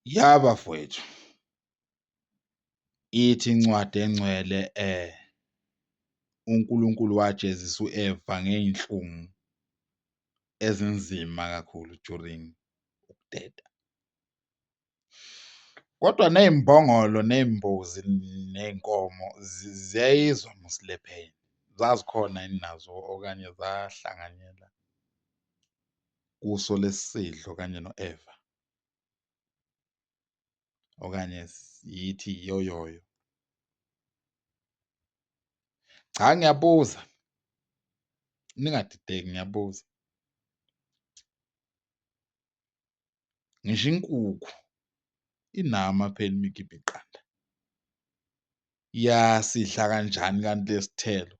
Ya bafowethu, ithi incwadi engcwele uNkulunkulu wajezisa u-Eva ngey'nhlungu ezinzima kakhulu during ukuteta. Kodwa ney'mbongolo ney'mbuzi ney'nkomo ziyayizwa mos le pain, zazikhona yini nazo okanye zahlanganyela kuso lesi sidlo kanye no-Eva okanye yithi yoyoyo? Cha, ngiyabuza, ningadideki ngiyabuza. Ngisho inkukhu inawo amapheni uma ikhipha iqanda. Yasidla kanjani kanti lesi thelo?